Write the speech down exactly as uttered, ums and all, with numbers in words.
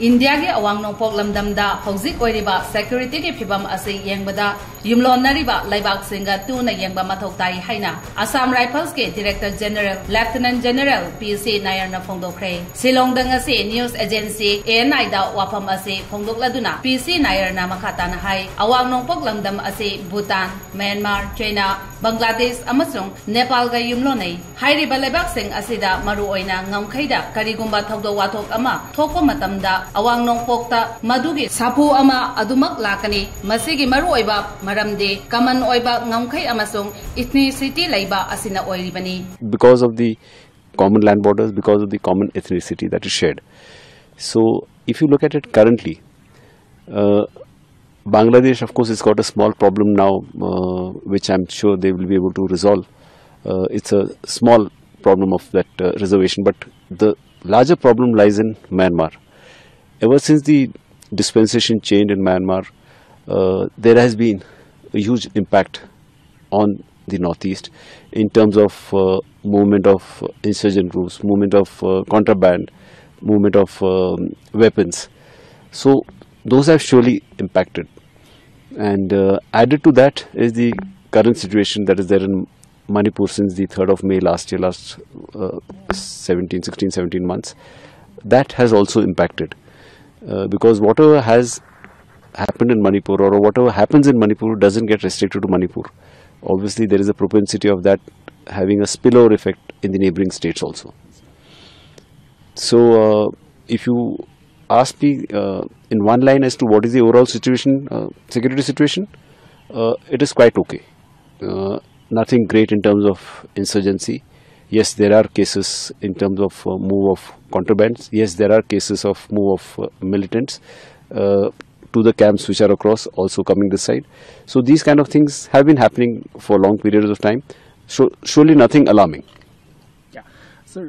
ꯏꯟꯗꯤꯌꯥꯒꯤ ꯑꯋꯥꯡ ꯅꯣꯡꯄꯣꯛ ꯂꯝꯗꯝꯗ ꯍꯧꯖꯤꯛ ꯑꯣꯏꯔꯤꯕ ꯁꯦꯀ꯭ꯌꯨꯔꯤꯇꯤꯒꯤ ꯐꯤꯕꯝ ꯑꯁꯤ ꯌꯦꯡꯕꯗ ꯌꯨꯝꯂꯣꯟꯅꯔꯤꯕ ꯂꯩꯕꯥꯛꯁꯤꯡꯒ ꯇꯨꯅ ꯌꯦꯡꯕ ꯃꯊꯧ ꯇꯥꯏ ꯍꯥꯏꯅ ꯑꯁꯥꯝ ꯔꯥꯏꯐꯜꯁꯀꯤ ꯗꯤꯔꯦꯛꯇꯔ ꯖꯦꯅꯔꯦꯜ ꯂꯦꯐꯇꯤꯅꯦꯟ ꯖꯦꯅꯔꯦꯜ ꯄꯤ ꯁꯤ ꯅꯥꯌꯔꯅ ꯐꯣꯡꯗꯣꯛꯈ꯭ꯔꯦ꯫ ꯁꯤꯂꯣꯡꯗ ꯉꯁꯤ ꯅ꯭ꯌꯨꯁ ꯑꯦꯖꯦꯟꯁꯤ ꯑꯦ ꯑꯦꯟ ꯑꯥꯏꯗ ꯋꯥꯐꯝ ꯑꯁꯤ ꯐꯣꯡꯗꯣꯛꯂꯗꯨꯅ ꯄꯤ ꯁꯤ ꯅꯥꯌꯔꯅ ꯃꯈꯥ ꯇꯥꯅ ꯍꯥꯏ, ꯑꯋꯥꯡ ꯅꯣꯡꯄꯣꯛ ꯂꯝꯗꯝ ꯑꯁꯤ ꯚꯨꯇꯥꯟ, ꯃ꯭ꯌꯥꯟꯃꯥꯔ, ꯆꯩꯅꯥ, ꯕꯪꯒ꯭ꯂꯥꯗꯦꯁ ꯑꯃꯁꯨꯡ ꯅꯦꯄꯥꯜꯒ ꯌꯨꯝꯂꯣꯟꯅꯩ꯫ ꯍꯥꯏꯔꯤꯕ ꯂꯩꯕꯥꯛꯁꯤꯡ ꯑꯁꯤꯗ ꯃꯔꯨꯑꯣꯏꯅ ꯉꯝꯈꯩꯗ ꯀꯔꯤꯒꯨꯝꯕ ꯊꯧꯗꯣꯛ ꯋꯥꯊꯣꯛ ꯑꯃ ꯊꯣꯛꯄ ꯃꯇꯝꯗ ꯑꯋꯥꯡ ꯅꯣꯡꯄꯣꯛꯇ ꯃꯗꯨꯒꯤ ꯁꯥꯐꯨ ꯑꯃ ꯑꯗꯨꯃꯛ ꯂꯥꯛꯀꯅꯤ꯫ ꯃꯁꯤꯒꯤ ꯃꯔꯨꯑꯣꯏꯕ ꯃꯔꯝꯗꯤ ꯀꯃꯟ ꯑꯣꯏꯕ ꯉꯝꯈꯩ ꯑꯃꯁꯨꯡ ꯏꯊꯅꯤꯁꯤꯇꯤ ꯂꯩꯕ ꯑꯁꯤꯅ ꯑꯣꯏꯔꯤꯕꯅꯤ꯫ Because of the common land borders, because of the common ethnicity that is shared. So, if you look at it currently, uh, Bangladesh, of course, has got a small problem now, uh, which I'm sure they will be able to resolve. Uh, it's a small problem of that uh, reservation, but the larger problem lies in Myanmar. Ever since the dispensation changed in Myanmar, uh, there has been a huge impact on the Northeast in terms of uh, movement of insurgent groups, movement of uh, contraband, movement of um, weapons. So those have surely impacted. And uh, added to that is the current situation that is there in Manipur since the third of May last year, last uh, seventeen, sixteen, seventeen months. That has also impacted uh, because whatever has happened in Manipur or whatever happens in Manipur doesn't get restricted to Manipur. Obviously, there is a propensity of that having a spillover effect in the neighboring states also. So, uh, if you ask me uh, in one line as to what is the overall situation, uh, security situation, uh, it is quite okay. Uh, nothing great in terms of insurgency. Yes, there are cases in terms of uh, move of contrabands. Yes, there are cases of move of uh, militants uh, to the camps which are across, also coming this side. So these kind of things have been happening for long periods of time. So surely nothing alarming. Yeah. So